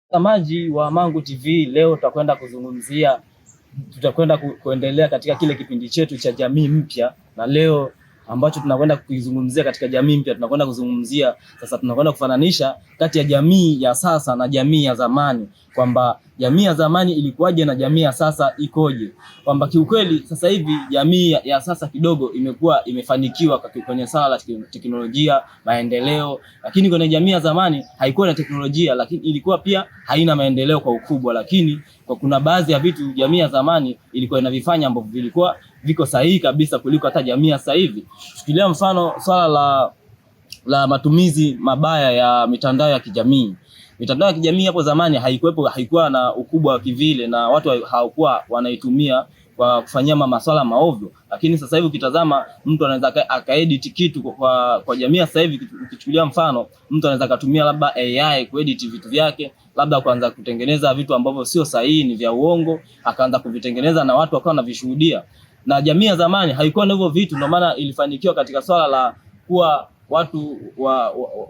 Mtazamaji wa Mangu TV, leo tutakwenda kuzungumzia, tutakwenda kuendelea katika kile kipindi chetu cha jamii mpya, na leo ambacho tunakwenda kuizungumzia katika jamii mpya, tunakwenda kuzungumzia sasa, tunakwenda kufananisha kati ya jamii ya sasa na jamii ya zamani, kwamba jamii ya zamani ilikuwaje na jamii ya sasa ikoje, kwamba kiukweli sasa hivi jamii ya sasa kidogo imekuwa imefanikiwa kwenye sala la teknolojia, maendeleo, lakini kwenye jamii ya zamani haikuwa na teknolojia, lakini ilikuwa pia haina maendeleo kwa ukubwa, lakini kwa kuna baadhi ya vitu jamii ya zamani ilikuwa inavifanya ambavyo vilikuwa viko sahihi kabisa kuliko hata jamii ya sasa hivi. Chukulia mfano swala la matumizi mabaya ya mitandao ya kijamii. Mitandao ya kijamii hapo zamani haikuwepo, haikuwa na ukubwa wa kivile na watu hawakuwa wanaitumia kwa kufanyia maswala maovyo, lakini sasa hivi ukitazama, mtu anaweza akaedit kitu kwa jamii. Sasa hivi ukichukulia mfano, mtu anaweza akatumia labda AI kuedit vitu vyake, labda kuanza kutengeneza vitu ambavyo sio sahihi, ni vya uongo, akaanza kuvitengeneza na watu wakawa wanavishuhudia. Na jamii ya zamani haikuwa na hivyo vitu, ndio maana ilifanikiwa katika swala la kuwa watu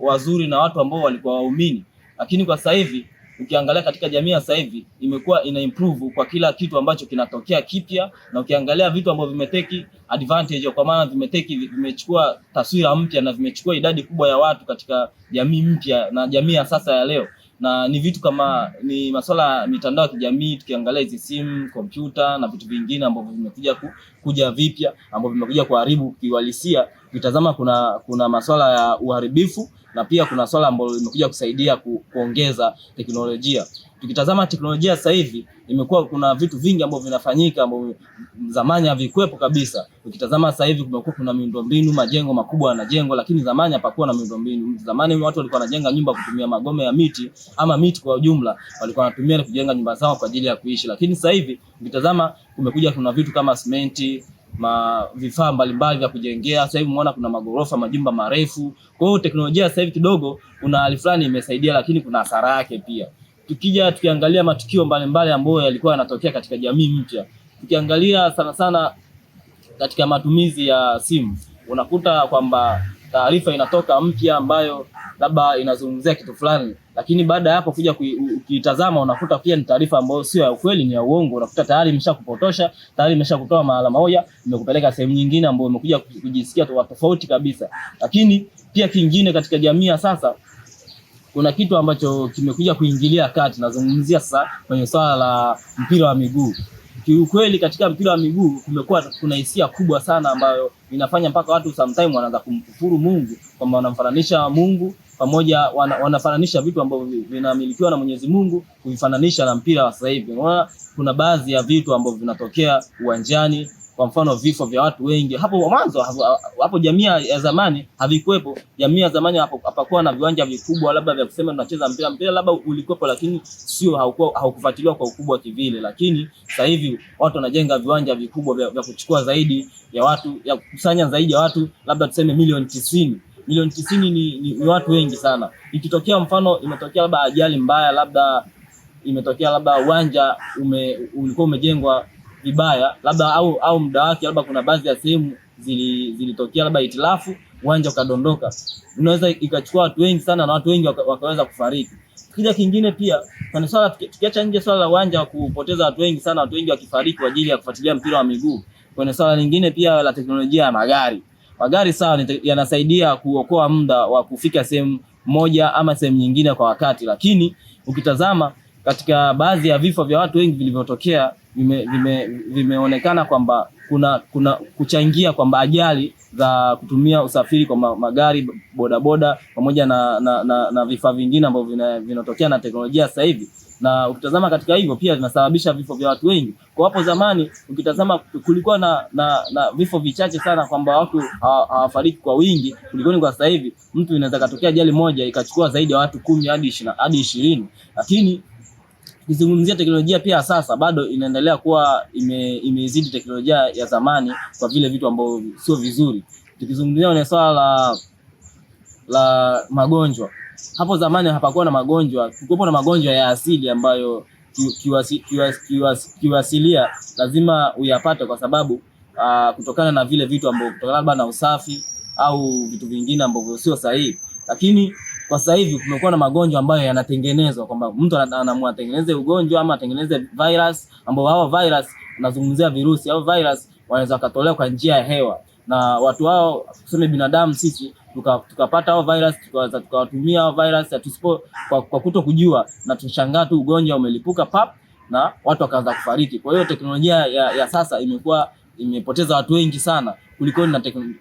wazuri na watu ambao walikuwa waumini. Lakini kwa sasa hivi ukiangalia katika jamii ya sasa hivi imekuwa ina improve kwa kila kitu ambacho kinatokea kipya, na ukiangalia vitu ambavyo vimeteki advantage, kwa maana vimeteki, vimechukua taswira mpya na vimechukua idadi kubwa ya watu katika jamii mpya na jamii ya sasa ya leo, na ni vitu kama ni masuala ya mitandao ya kijamii, tukiangalia hizi simu, kompyuta na vitu vingine ambavyo vimekuja kuja vipya ambavyo vimekuja kuharibu kiuhalisia. Ukitazama kuna masuala ya uharibifu na pia kuna swala ambalo limekuja kusaidia kuongeza teknolojia. Tukitazama teknolojia sasa hivi imekuwa kuna vitu vingi ambavyo vinafanyika ambavyo zamani havikuwepo kabisa. Ukitazama sasa hivi kumekuwa kuna miundombinu, majengo makubwa yanajengwa, lakini zamani hapakuwa na miundombinu. Zamani watu walikuwa wanajenga nyumba kutumia magome ya miti ama miti kwa ujumla, walikuwa wanatumia kujenga nyumba zao kwa ajili ya kuishi, lakini sasa hivi ukitazama kumekuja kuna vitu kama simenti, vifaa mbalimbali vya kujengea. Sasa hivi umeona kuna magorofa, majumba marefu. Kwa hiyo teknolojia sasa hivi kidogo kuna hali fulani imesaidia, lakini kuna hasara yake pia. Tukija tukiangalia matukio mbalimbali ambayo yalikuwa yanatokea katika jamii mpya, tukiangalia sana sana katika matumizi ya simu, unakuta kwamba taarifa inatoka mpya ambayo labda inazungumzia kitu fulani, lakini baada ya hapo kuja ukiitazama unakuta pia ni taarifa ambayo sio ya ukweli, ni ya uongo. Unakuta tayari imeshakupotosha, tayari imeshakutoa mahala moja, imekupeleka sehemu nyingine ambayo umekuja kujisikia tofauti kabisa. Lakini pia kingine katika jamii ya sasa kuna kitu ambacho kimekuja kuingilia kati, nazungumzia sasa kwenye swala la mpira wa miguu. Kiukweli katika mpira wa miguu kumekuwa kuna hisia kubwa sana ambayo inafanya mpaka watu sometime wanaanza kumkufuru Mungu, kwamba wanamfananisha Mungu pamoja wanafananisha vitu ambavyo vinamilikiwa na Mwenyezi Mungu kuvifananisha na mpira wa sasa hivi. Unaona kuna baadhi ya vitu ambavyo vinatokea uwanjani, kwa mfano vifo vya watu wengi. Hapo mwanzo hapo jamii ya zamani havikuwepo. Jamii ya zamani hapo hapakuwa na viwanja vikubwa labda vya kusema tunacheza mpira. Mpira labda ulikuwepo, lakini sio, haukufuatiliwa kwa ukubwa kivile. Lakini sasa hivi watu wanajenga viwanja vikubwa vya kuchukua zaidi ya watu, ya kukusanya zaidi ya watu labda tuseme milioni 90. Milioni 90 ni watu wengi sana. Ikitokea mfano imetokea labda ajali mbaya, labda imetokea labda uwanja ulikuwa umejengwa vibaya labda au muda wake, labda kuna baadhi ya sehemu zilitokea labda hitilafu, uwanja ukadondoka, unaweza ikachukua watu wengi sana na watu wengi wakaweza kufariki. Kija kingine pia kuna swala, tukiacha nje swala la uwanja wa kupoteza watu wengi sana, watu wengi wakifariki kwa ajili ya kufuatilia mpira wa miguu, kuna swala lingine pia la teknolojia ya magari. Magari sawa, yanasaidia kuokoa muda wa kufika sehemu moja ama sehemu nyingine kwa wakati, lakini ukitazama katika baadhi ya vifo vya watu wengi vilivyotokea vimeonekana kwamba kuna kuchangia kwamba ajali za kutumia usafiri kwa magari, bodaboda pamoja na vifaa vingine ambavyo vinatokea na teknolojia sasa hivi, na ukitazama katika hivyo pia vinasababisha vifo vya watu wengi. Kwa hapo zamani ukitazama kulikuwa na vifo vichache sana kwamba watu hawafariki kwa wingi kuliko kwa sasa hivi. Mtu inaweza katokea ajali moja ikachukua zaidi ya watu 10 hadi 20. Lakini ukizungumzia teknolojia pia sasa bado inaendelea kuwa imezidi teknolojia ya zamani kwa vile vitu ambavyo sio vizuri. Tukizungumzia kwenye swala la magonjwa, hapo zamani hapakuwa na magonjwa, kulikuwa na magonjwa ya asili ambayo kiuasilia lazima uyapate kwa sababu kutokana na vile vitu ambavyo kutokana labda na usafi au vitu vingine ambavyo sio sahihi. Lakini Kwa sasa hivi kumekuwa na magonjwa ambayo yanatengenezwa kwamba mtu anaamua atengeneze ugonjwa ama atengeneze virus, ambao hao virus, nazungumzia virusi au virus, wanaweza wakatolewa kwa njia ya hewa na watu hao, tuseme binadamu sisi tukapata hao virus, tukaweza tukawatumia hao virus tusipo kwa kuto kujua, na tushangaa tu ugonjwa umelipuka pap na watu wakaanza kufariki. Kwa hiyo teknolojia ya sasa imekuwa imepoteza watu wengi sana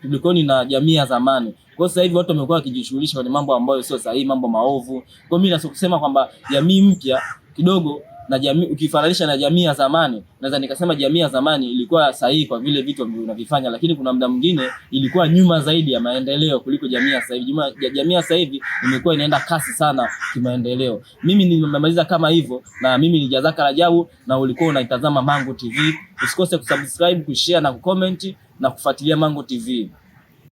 kulikoni na jamii ya zamani. Kwa hiyo sasa hivi watu wamekuwa wakijishughulisha kwenye mambo ambayo sio sahihi, mambo maovu. Kwa hiyo mimi nasema kwamba jamii mpya kidogo na jamii ukifananisha na jamii ya zamani, naweza nikasema jamii ya zamani ilikuwa sahihi kwa vile vitu unavifanya, lakini kuna muda mwingine ilikuwa nyuma zaidi ya maendeleo kuliko jamii ya sasa hivi. Jamii ya sasa hivi imekuwa inaenda kasi sana kimaendeleo. Mimi nimemaliza kama hivyo, na mimi ni Jazaka Rajabu na ulikuwa unaitazama Mangu TV. Usikose kusubscribe, kushare na kucomment na kufuatilia Mangu TV.